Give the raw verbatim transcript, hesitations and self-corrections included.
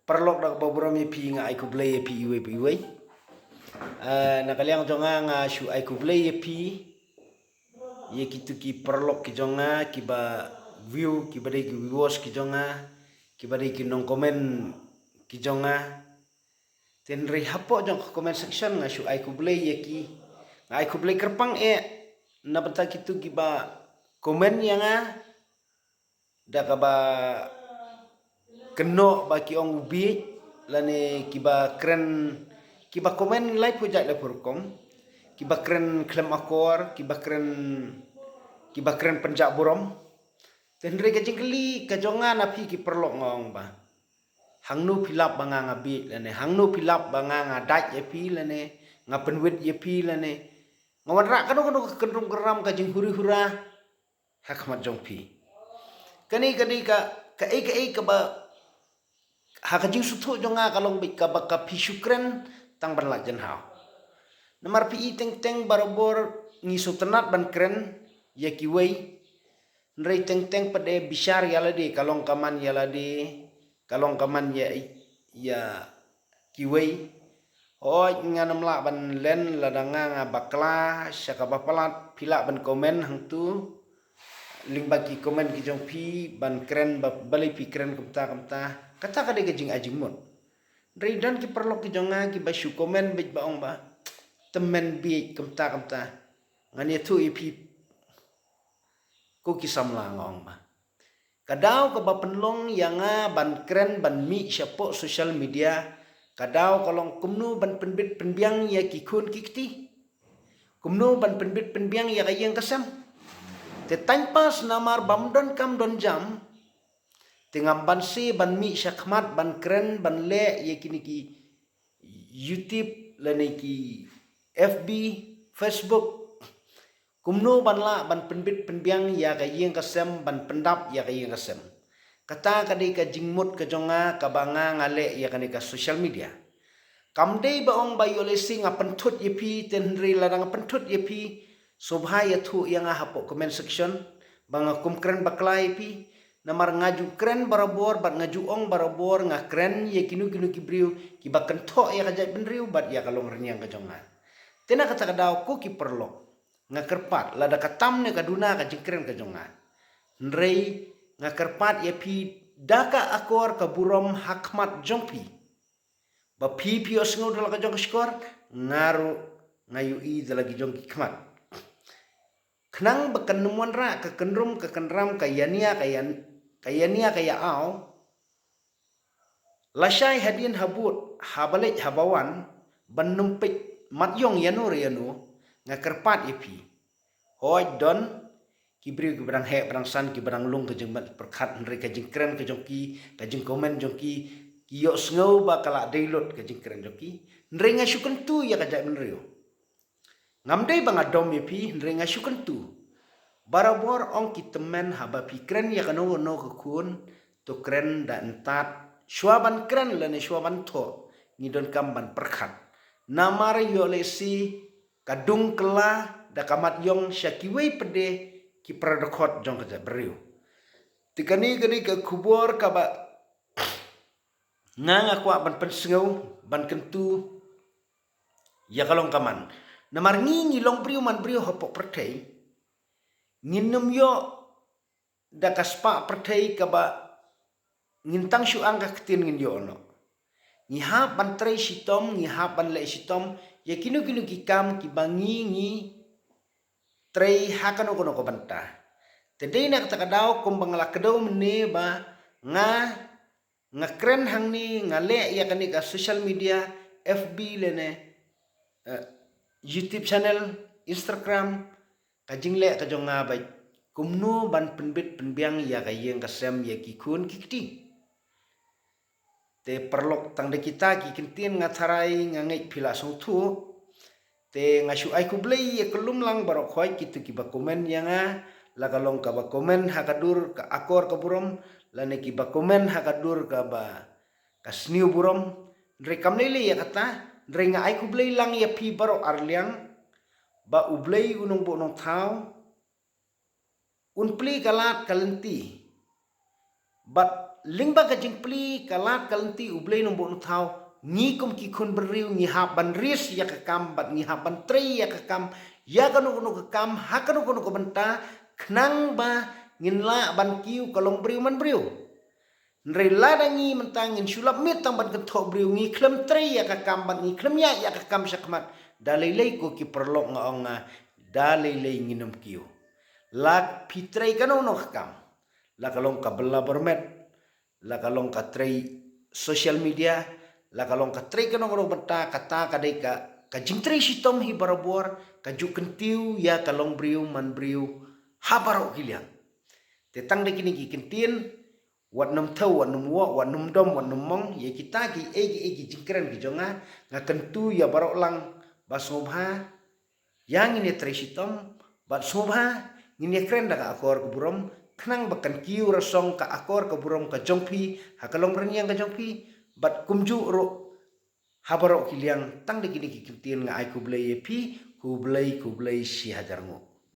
Paralok da kaba burom ïa phi, nga ai khublei ïa phi iwei pa iwei. Ah, na ka liang jong nga nga shu ai khublei ïa phi, ïa kitu ki paralok ki jong nga, kiba view, kiba dei ki viewers ki jong nga, kiba dei ki nong comment ki jong nga. Te hynrei hapoh jong ka comment section nga shu ai khublei ïa ki. Nga ai khublei kyrpang eh na bynta kitu kiba comment ïa nga da kaba kynnoh ba ki ong u bieit, lane kiba kren, kiba comment laiphew jait laiphew rukom, kiba kren khlem akor, kiba kren, kiba kren pynjah burom. Te hynrei ka jingkylli ka jong nga na phi ki paralok, nga ong ba hangno phi lap ba nga nga bieit, lane hangno phi lap ba nga nga dait ïa phi, lane nga pynwit ïa phi, lane nga wanrah kano kano ka kyndrum kynram, ka jinghuri hura ha khmat jong phi. Kane ka dei ka, kaei kaei kaba ha ka jingsngewthuh jong nga ka long beit kaba ka phi shu kren tang ban lait janhaw. Namar phi i teng teng barabor ngi sngewtynnat ban kren ïa kiwei. Hynrei teng teng pat de bishar ïa lade, ka long ka man ïa lade, ka long ka man ïa, ïa kiwei. Hooid, ngan ym lah ban len lada nga nga bakla sha kaba palat, phi lah ban comment hangtu lyngba ki comment ki jong phi ban kren ba balei phi kren kumta kumta. Kata ka dei ka jingai jingmut. Hynrei don ki paralok ki jong nga kiba shu comment beit ba ong ba tymmen bieit kumta kumta. Ngan ïathuh ïa phi ko ki samla, nga ong ba ka daw kaba pynlong ïa nga ban kren ban mih shapoh social media, ka daw ka long kumno ban pynbit pynbiang ïa ki khun ki kti. Kumno ban pynbit pynbiang ïa ka ïing ka sem. Te tang pas namar bym don kam don jam, te ngam banse ban mih shakhmat ban kren ban leh ïa kine ki YouTube lane ki F B, Facebook. Kumno ban lah ban pynbit pynbiang ïa ka ïing ka sem, ban pyndap ïa ka ïing ka sem. Kata ka dei ka jingmut ka jong nga kaba nga nga leh ïa kane ka social media. Kam dei ba ong ba ïoh lehse nga pynthut ïa phi, te hynrei lada nga pynthut ïa phi, sngewbha ïathuh ïa nga hapoh comment section ba nga kum kren bakla ïa phi. Namar nga ju kren barabor bad nga ju ong barabor, nga kren ïa kino kino ki briew kiba kynthoh ïa ka jaitbynriew bad ïa ka longrynïeng ka jong nga. Te na kata ka daw ko ki paralok, nga kyrpad, lada ka tam ne ka duna ka jingkren ka jong nga, hynrei nga kyrpad ïa phi da ka akor ka burom ha khmat jong phi, ba phi phi ïohsngew da la ka jong ka shkor, nga ruh nga ïohi da la ki jong ki khmat. Khnang ba kan ym wanrah ka kynrum ka kynram, ka ïania ka ïa, ka ïania ka ïa aw, lashai hadien habud, haba leit haba wan, ban ym peit mat ïong ïano re ïano, nga kyrpad ïa phi. Hooid, don ki briew kiba dang heh ba dang san, kiba dang lung ka jingmut pyrkhat, hynrei ka jingkren ka jong ki, ka jingcomment jong ki, ki ïohsngew ba ka la dei lut ka jingkren jong ki. Hynrei nga shu kyntu ïa ka jaitbynriew. Ngam dei ba nga dom ïa phi, hynrei nga shu kyntu. Barabor ong ki tymmen, haba phi kren ïa kano kano ka khun, to kren da ntad. Shuwa ban kren lane shuwa ban thoh, ngi donkam ban pyrkhat. Namar ïoh lehse ka dung kylla da ka mat ïong sha kiwei pat de ki para dkhot jong ka jaitbynriew. Te kane ka dei ka khubor kaba nga nga kwah ban pynsngew, ban kyntu ïa ka long ka man. Namar ngi ngi long briew man briew hapoh pyrthei, ngin ym ïoh da ka spah pyrthei kaba ngin tang shu ang ka ktien ngin ïoh noh. Ngi hap ban trei shitom, ngi hap ban leh shitom ïa kino kino ki kam kiba ngi ngi trei ha kano kano ka bynta. Te dei na kata ka daw kumba nga la kdew mynne ba nga nga kren hangne, nga leh ïa kane ka social media, F B lane, eh, YouTube channel, Instagram, ka jingleh ka jong nga ba kumno ban pynbit pynbiang ïa ka ïing ka sem, ïa ki khun ki kti. Te paralok, tang da kita ki ktien nga tharai nga ngeit phi la sngewthuh. Te nga shu ai khublei ïa ka lum lang baroh khoit kito kiba comment ïa nga, la ka long kaba comment ha ka dur ka akor ka burom, lane kiba comment ha ka dur kaba ka sniew burom. Hynrei kam lei lei ïa kata, hynrei nga ai khublei lang ïa phi baroh arliang, ba U Blei U Nongbuh Nongthaw un plie ka lad ka lynti bad Lyngba ka jingplie ka lad ka lynti U Blei Nongbuh Nongthaw, ngi kum ki khun bynriew ngi hap ban rieh ïa ka kam bad ngi hap ban trei ïa ka kam, ïa kano kano ka kam, ha kano kano ka bynta, khnang ba ngin lah ban kiew ka long briew man briew. Hynrei lada ngi mynta ngin shu lap miet tang ban kynthoh briew, ngi khlem trei ïa ka kam bad ngi khlem ïaid ïa ka kam shakhmat, da lei lei ko ki paralok nga ong nga, da lei lei ngin ym kiew. La phi trei kano kano ka kam, la ka long ka bylla byrmet, la ka long ka trei social media, la ka long ka trei kano kano bynta, kata ka dei ka, ka jingtrei shitom hi barabor, ka ju kyntiew ïa ka long briew man briew ha baroh ki liang. Te tang da kine ki kyntien, wat nym thew, wat nym woh, wat nym dom, wat nym mong ïa kita kiei kiei ki jingkren ki jong nga, nga kyntu ïa baroh lang ba sngewbha ïa ngin ïa trei shitom bad sngewbha ngin ïa kren da ka akor ka burom, khnang ba kan kiew rasong ka akor ka burom ka jong phi ha ka long rynïeng ka jong phi, bad kumjuh ruh ha baroh ki liang. Tang da kine ki kyntien nga ai khublei ïa phi, khublei, khublei shi hajar nguh.